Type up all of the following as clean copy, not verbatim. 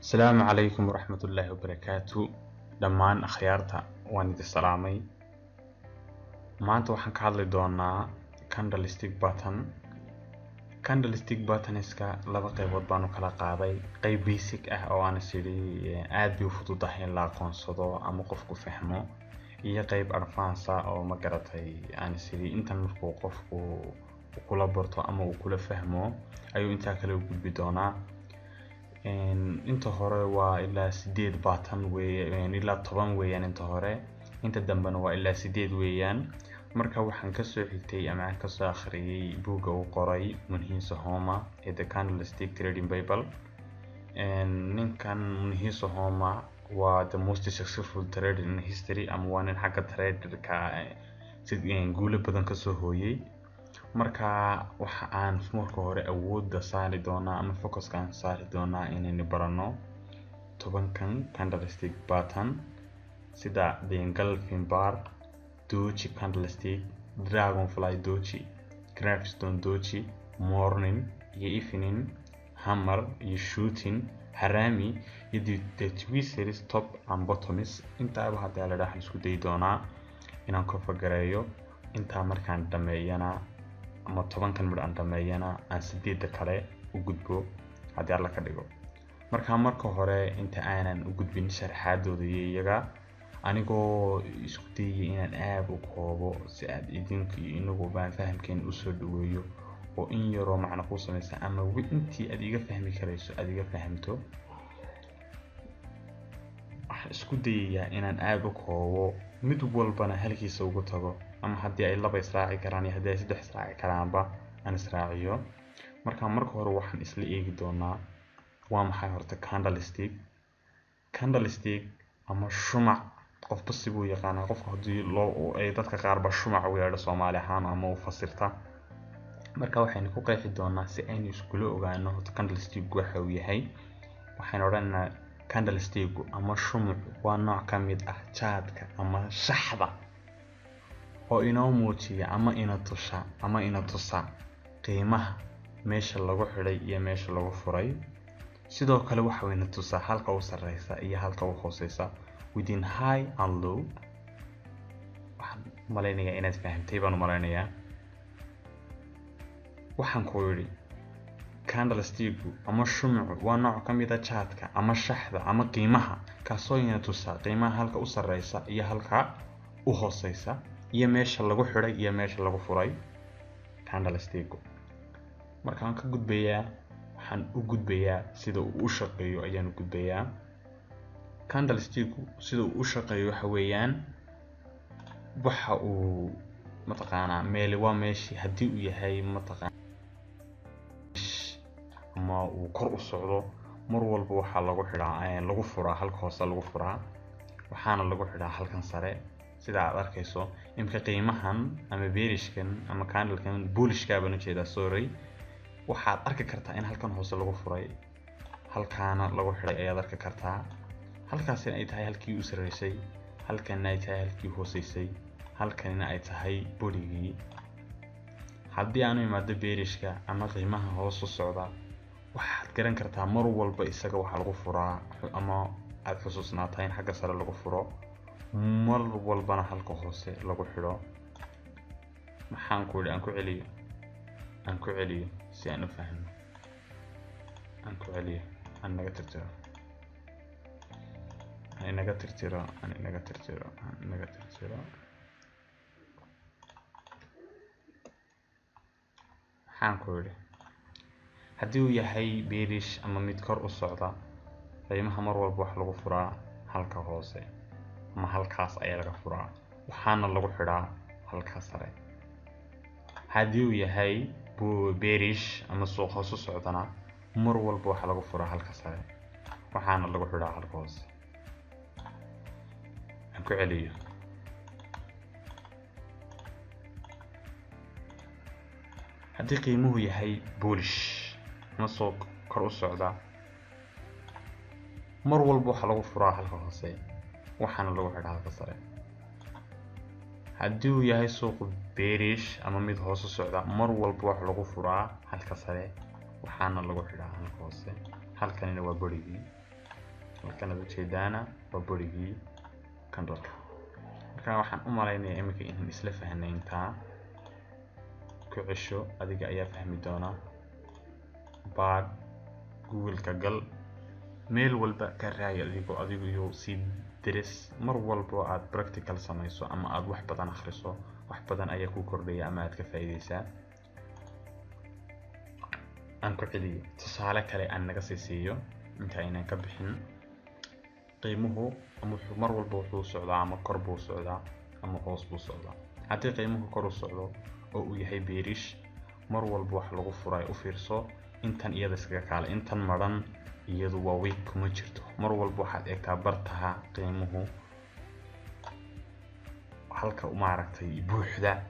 Asalaamu calaykum waraxmatullaahi wabarakaatu. Dhammaan akhyaarta waan idin salaamay. Maanta waxaan ka hadli doonaa candlestick pattern. Candlestick patterns-ka laba qaybood baan u kala qaaday: qayb basic ah oo aan is idhi aad bay u fududahay in la aqoonsado ama qofku fahmo, iyo qayb advance ah oo, ma garatay, aan is idhi intan markuu qofku kula barto ama uu kula fahmo ayuu intaa kale u gudbi doonaa. Inta hore waa ilaa 8 pattern weeye, ilaa 10 weeyaan inta hore, inta dambena waa ilaa 8 weeyaan. Marka waxaan kasoo xigtay ama aan kasoo akhriyay buugga uu qoray Munehisa Homma ee The Candlestick Trading Bible. Ninkan Munehisa Homma waa the most successful trader in history, ama waa nin xagga traderka si guulo badan kasoo hooyay. Marka waxa aan marka hore awoodda saari doonaa ama focuska aan saari doonaa inaynu barano 10-kan candlestick pattern, sida the engulfing bar, doji candlestick, dragonfly doji, gravestone doji, morning iyo evening hammer iyo shooting harami iyo the tweezers top and bottoms. Intaaba hadda la waxaan isku dayi doonaa inaan ka fagareeyo. Intaa markaan dhameeyana ama 10-kan midh aan dhameeyana, aan 8-da kale u gudbo haddii Alla ka dhigo. Marka marka hore, inta aanan u gudbin sharaxaadooda iyo iyaga, anigoo isku dayaya inaan aad u koobo si aad idinka iyo inagu baan fahamkeena usoo dhaweeyo oo in yaroo macno kuu sameysa ama intii aad iga fahmi karayso aad iga fahamto, waxaan isku dayayaa inaan aad u koobo, mid walbana halkiisa ugu tago, ama haddii ay laba israaci karaan iyo haddii ay saddex israaci karaanba aan israaciyo. Marka marka hore waxaan isla eegi doonaa waa maxay horta candlestick. Candlestick ama shumac, qofba sibuu yaqaanaa. Qofka haddii loo ay dadka qaarba shumac u yeedho Soomaali ahaan ama u fasirta. Marka waxaynu ku qeexi doonaa, si aynu iskula ogaano horta candlestick waxa uu yahay, waxaynu odhanaynaa candlestick ama shumucu waa nooc ka mid ah jaadka ama shaxda oo inoo muujiya ama ina tusha ama ina tusa qiimaha meesha lagu xidhay iyo meesha lagu furay. Sidoo kale waxa ina tusaa halka u sareysa iyo halka u hooseysa, within high and low. Waxaan malaynayaa inaad fahamtay baan u malaynayaa. Waxaan ku yidhi candlestick-gu ama shumacu waa nooc ka mid ah jaadka ama shaxda ama qiimaha, kaasoo ina tusaa qiimaha halka u sareysa iyo halka u hooseysa iyo meesha lagu xidhay iyo meesha lagu furay candlestick-gu. Markaan ka gudbayaa, waxaan u gudbayaa sida uu u shaqeeyo ayaan u gudbayaa. Candlestick-gu sida uu u shaqeeyo waxa weeyaan, waxa uu mataqaanaa meeli waa meeshii haddii uu yahay mataqaana ama uu kor u socdo, mar walba waxaa lagu xidhaa, lagu furaa halka hoose lagu furaa, waxaana lagu xidhaa halkan sare. Sida aad arkayso imka qiimahan ama bearishkan ama candlekan bullishka baan ujeedaa, sorry, waxaad arki kartaa in halkan hoose lagu furay, halkaana lagu xidhay ayaad arki kartaa. Halkaasina ay tahay halkii u sarreysay, halkanna ay tahay halkii hooseysay, halkanina ay tahay bodygii. Haddii aanu imaado bearishka ama qiimaha hoos u socda, waxaad garan kartaa mar walba isaga waxaa lagu furaa ama aad xusuusnaataa in xagga sare lagu furo, mar walbana halka hoose lagu xidho. Maxaan ku idhi? Aan ku celiyo, aan ku celiyo si aan u fahmo. Aan ku celiyo, aan naga tirtiro, aan inaga tirtiro, aan inaga tirtiro, aan inaga tirtiro. Maxaan ku idhi? Haddii uu yahay bearish ama mid kor u socda, qiimaha mar walba waxa lagu furaa halka hoose ama halkaas ayaa laga furaa, waxaana lagu xidhaa halka sare. Haddii uu yahay bearish ama suuq hoos u socdana, mar walba waxaa lagu furaa halka sare, waxaana lagu xidhaa halka hoose. Aan ku celiyo. Haddii qiimuhu yahay bullish ama suuq kor u socda, mar walba waxaa lagu furaa halka hoose, waxaana lagu xidhaa halka sare. Haddii uu yahay suuq bearish ama mid hoos u socda, mar walba waxaa lagu furaa halka sare, waxaana lagu xidhaa halka hoose. Halkanina waa bodygii. Halkan aad ujeedaana waa bodygii candleka. Marka waxaan u malaynayaa iminka inaan isla fahnay. Intaa ku cesho, adiga ayaa fahmi doona. Baad Google-ka gal, meel walba ka raaya adigoo adigu iyo sii deris. Mar walbo aad practical samayso ama aad wax badan akhriso, wax badan ayaa ku kordhaya ama aad ka faa'iideysaa. Aan ku celiyo, tusaale kale aan naga sii siiyo inta aynan ka bixin. Qiimuhu ama wuxuu mar walba wuxuu socdaa, ama kor buu socdaa ama hoos buu socdaa. Haddii qiimuhu kor u socdo oo uu yahay bearish, mar walba wax lagu furay, u fiirso intan iyada iskaga kaale, intan maran iyadu waa wick, kuma jirto. Mar walba waxaad eegtaa bartaha qiimuhu halka maaragtay buuxda,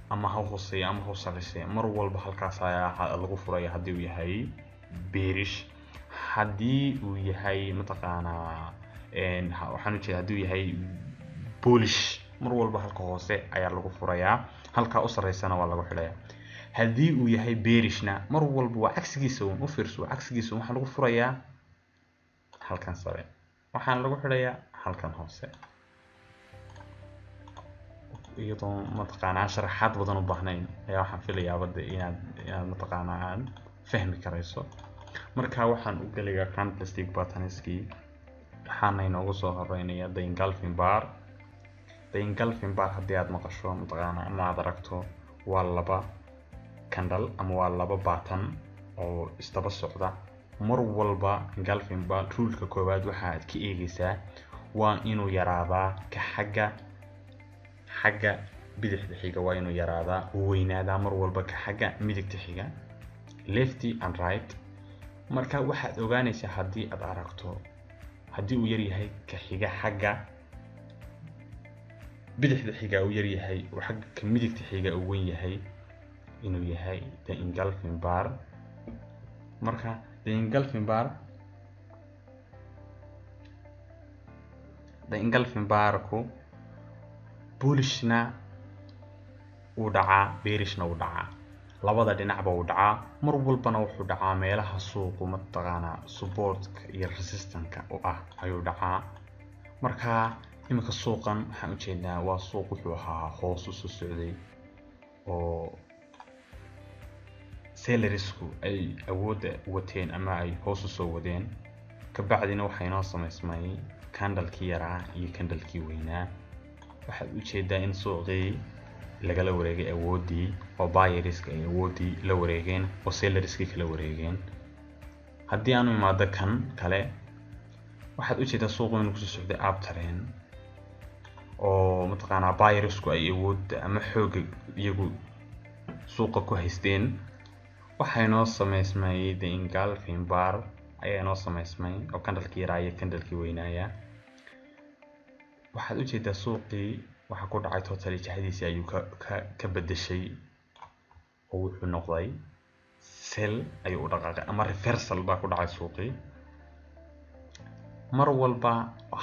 ama ha hooseeya ama ha sarreeya, mar walba halkaas ayaa lagu furaya haddii uu yahay bearish. Haddii uu yahay, mataqaanaa, waxaan ujeeda, haddii uu yahay bullish, mar walba halka hoose ayaa lagu furayaa, halka u sarreysana waa lagu xidhayaa. Haddii uu yahay bearishna, mar walba waa cagsigiisa uun. U fiirso, waa cagsigiisa. Waxaa lagu furayaa halkan sare, waxaana lagu xidhayaa halkan hoose. Iyadoo mataqaanaa sharaxaad badan u baahnayn ayaa waxaan filayaa de inaad mataqaanaa aad fahmi karayso. Marka waxaan u gelayaa candlestick patternskii. Waxaana inoogu soo horeynaya the engulfing bar. The engulfing bar haddii aad maqasho, mataqaanaa, ama aad aragto, waa laba candle ama waa laba pattern oo isdaba socda. Mar walba engulfing bar ruleka koowaad waxa aad ka eegaysaa waa inuu yaraadaa ka xagga bidixda xiga, waa inuu yaraadaa, uu weynaadaa mar walba ka xagga midigta xiga, left and right. Marka waxaad ogaanaysaa haddii aad aragto, haddii uu yaryahay ka xiga xagga bidixda xiga uu yaryahay oo xagga ka midigta xiga uu weyn yahay, inuu yahay the engulfing bar. Marka the engulfing barku bullishna wuu dhacaa, bearishna wuu dhacaa, labada dhinacba wuu dhacaa. Mar walbana wuxuu dhacaa meelaha suuqu, mataqaanaa, supportka iyo resistanceka u ah ayuu dhacaa. Marka iminka suuqan waxaan ujeednaa waa suuq wuxuu ahaa hoos usoo socday oo sellersku ay awoodda wateen ama ay hoos usoo wadeen. Kabacdina waxaa inoo samaysmay candlekii yaraa iyo candlekii weynaa. Waxaad ujeedaa in suuqii lagala wareegay awooddii oo buyerska ay awooddii la wareegeen oo sellerskii kala wareegeen. Haddii aanu imaado kan kale, waxaad ujeedaa suuqu inuu kusoo socday uptrend oo, mataqaanaa, buyersku ay awoodda ama xoogga iyagu suuqa ku haysteen. Waxaa inoo samaysmay the engulfing bar ayaa inoo samaysmay oo candlekii yaraa iyo candlekii weynaaya. Waxaad ujeedaa suuqii waxaa ku dhacay totally jihadiisii ayuu ka bedeshay oo wuxuu noqday sell ayuu u dhaqaaqay ama reversal baa ku dhacay suuqii. Mar walba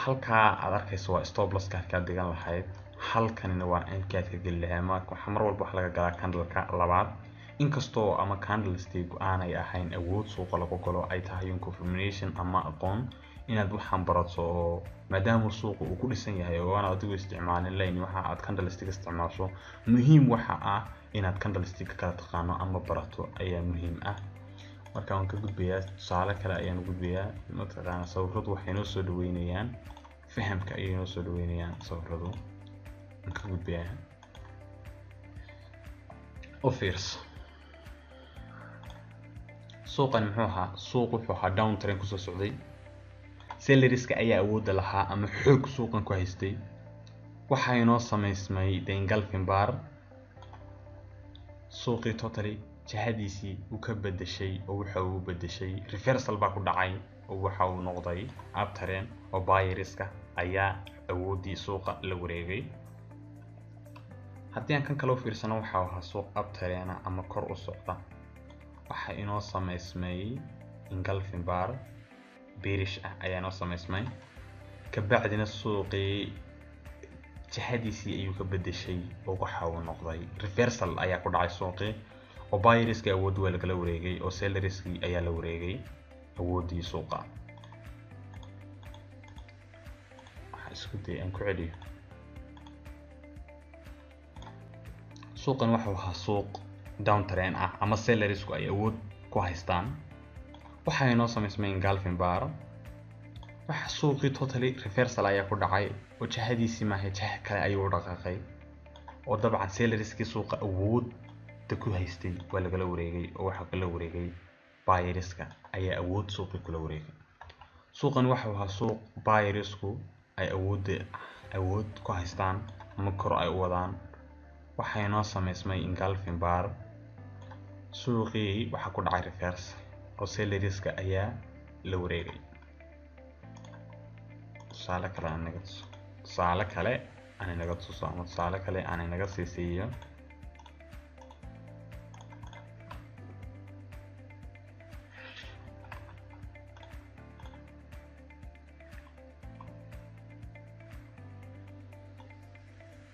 halkaa aad arkayso waa stop losska halkaad dhigan lahayd, halkanina waa inkaad ka geli lahayd. Waxaa mar walba wax laga galaa candleka labaad, inkastoo ama candlestick aanay ahayn awood suuqa lagu galo, ay tahay un confirmation ama aqoon inaad waxaan barato, oo maadaama suuqa uu ku dhisan yahay oo aan adigu isticmaalin line, waxa aad candlestick isticmaasho. Muhiim waxa ah inaad candlestick kala taqaano ama barato ayaa muhiim ah. Marka waan ka gudbayaa, tusaale kale ayaan gudbayaa. Mataqaana, sawiradu waxay noo soo dhaweynayaan fahamka ayay noo soo dhaweynayaan sawiradu. Waan ka gudbayaa. U fiirso, suuqani muxuu ahaa? Suuq wuxuu ahaa down trend kusoo socday. Sellerska ayaa awoodda lahaa ama xoog suuqan ku haystay. Waxaa inoo samaysmay the engulfing bar. Suuqii totally jihadiisii uu ka bedeshay oo waxa uu bedeshay reversal baa ku dhacay oo waxa uu noqday uptrend oo buyerska ayaa awooddii suuqa la wareegay. Haddii aan kan kale u fiirsano, waxa ahaa suuq uptrend ama kor u socda. Waxa inoo samaysmay engulfing bar bearish ah ayaa inoo samaysmay. Kabacdina suuqii jihadiisii ayuu ka bedeshay oo waxa uu noqday reversal ayaa ku dhacay suuqii oo buyerska awooddi waa lagala wareegay oo sellerskii ayaa la wareegay awooddii suuqa. Isku day aan ku celiyo. Suuqan wuxuu ahaa suuq downtrend ah ama sellersku ay awood ku haystaan. Waxa inoo samaysmay engulfing bar. Waxa suuqii totally reversal ayaa ku dhacay oo jihadiisii maaha, jiha kale ayuu u dhaqaaqay, oo dabcan sellerskii suuqa awoodda ku haystay waa lagala wareegay, oo waxa kala wareegay buyerska ayaa awood suuqii kula wareegay. Suuqan wuxuu ahaa suuq buyersku ay awood ku haystaan ama kor ay u wadaan. Waxa inoo samaysmay engulfing bar. Suuqii waxa ku dhacay reversal oo sellerska ayaa la wareegay. Tusaale kale aan naga tuso, tusaale kale aan naga tuso ama tusaale kale aan naga sii siiyo.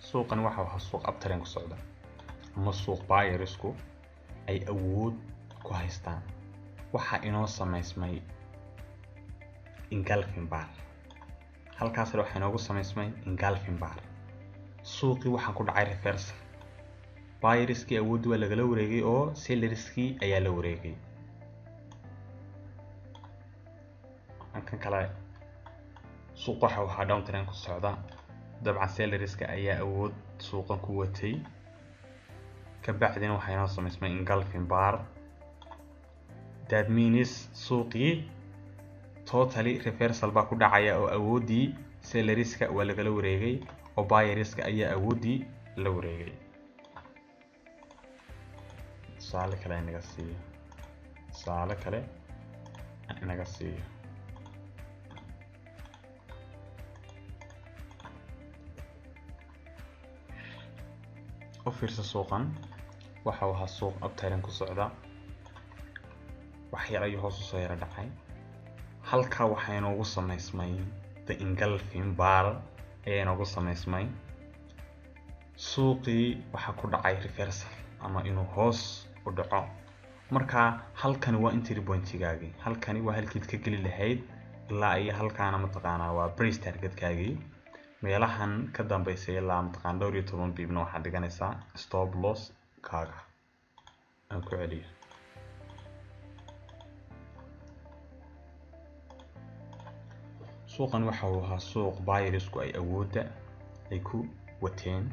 Suuqan waxa uu ahaa suuq uptrend ku socda ama suuq buyersku ay awood ku haystaan. Waxa inoo samaysmay engulfing bar. Halkaas waxa inoogu samaysmay engulfing bar. Suuqii waxa ku dhacay reversal. Buyerskii awood waa lagala wareegay oo sellerskii ayaa la wareegay. Halkan kale suuq waxa uu ahaa downtrend ku socda. Dabcan sellerska ayaa awood suuqan ku watay. Ka bacdina waxa inoo samaysmay engulfing bar. That means suuqii totally reversal baa ku dhacaya oo awoodii sellerska waa lagala wareegay oo buyerska ayaa awoodii la wareegay. Tusaale kale inaga siiyo, tusaale kale inaga siiyo. U fiirso suuqan, waxa uu ahaa suuq uptrend ku socda. Wax yar ayuu hoos u soo yara dhacay. Halka waxa inoogu samaysmay the engulfing bar ayaa inoogu samaysmay. Suuqii waxa ku dhacay reversal ama inuu hoos u dhaco. Marka halkani waa entry point-gaagii, halkani waa halkiid ka geli lahayd ilaa iyo halkaana mataqaanaa waa price target-kaagii. Meelahan ka dambeysay ilaa mataqaan dhowr iyo toban pipna waxaad dhiganaysaa stop loss kaaga. Aan ku celiyo. Suuqan waxa uu ahaa suuq buyersku ay awoodda ay ku wateen.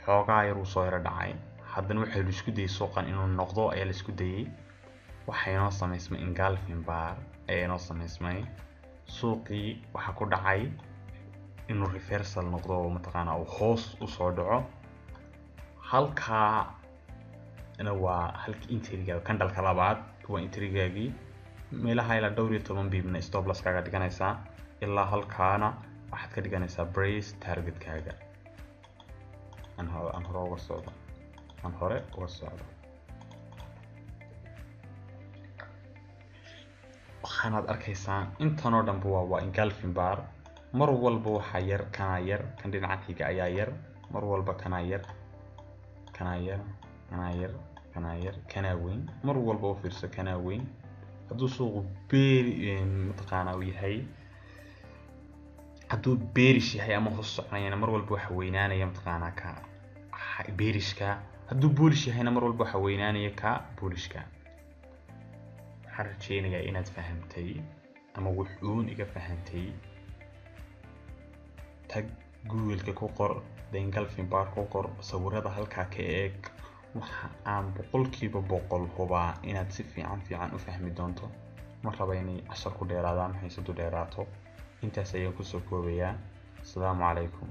Xoogaa yar uu soo yara dhacay. Haddana waxa la isku dayay suuqan inuu noqdo ayaa la isku dayay. Waxa inoo samaysmay engulfing bar ayaa inoo samaysmay. Suuqii waxa ku dhacay inuu reversal noqdo oo mataqaanaa uu hoos u soo dhaco. Halkaana waa halkii entry-gaaga, candle-ka labaad waa entry-gaagii. Meelaha ilaa dhowr iyo toban pipna stop loss kaaga dhiganaysaa, ilaa halkaana waxaad ka dhiganaysaa price target-kaaga. Aan hore uga socdo, aan hore uga socdo. Waxaanaad arkaysaa intan oo dhanba waa engulfing bar. Mar walba waxaa yar kana yar, kan dhinaca xiga ayaa yar, mar walba kana yar, kana yar, kana yar, kana yar, kana weyn. Mar walba u fiirso kana weyn. Hadduu suuqu beeri mataqaanaa uu yahay, hadduu bearish yahay ama hoos soconayana mar walba waxa weynaanaya mataqaanaa ka bearishka. Hadduu bullish yahayna mar walba waxa weynaanaya ka bullishka. Waxaan rajeynayaa inaad fahamtay ama wuxuun iga fahamtay. Tag Google-ka ku qor the engulfing bar ku qor, sawirada halkaa ka eeg. Waxa aan 100% hubaa inaad si fiican u fahmi doonto. Ma rabo inay cashar ku dheeraadaan, xiisadu dheeraato. Intaas ayaan kusoo koobayaa. Asalaamu calaykum.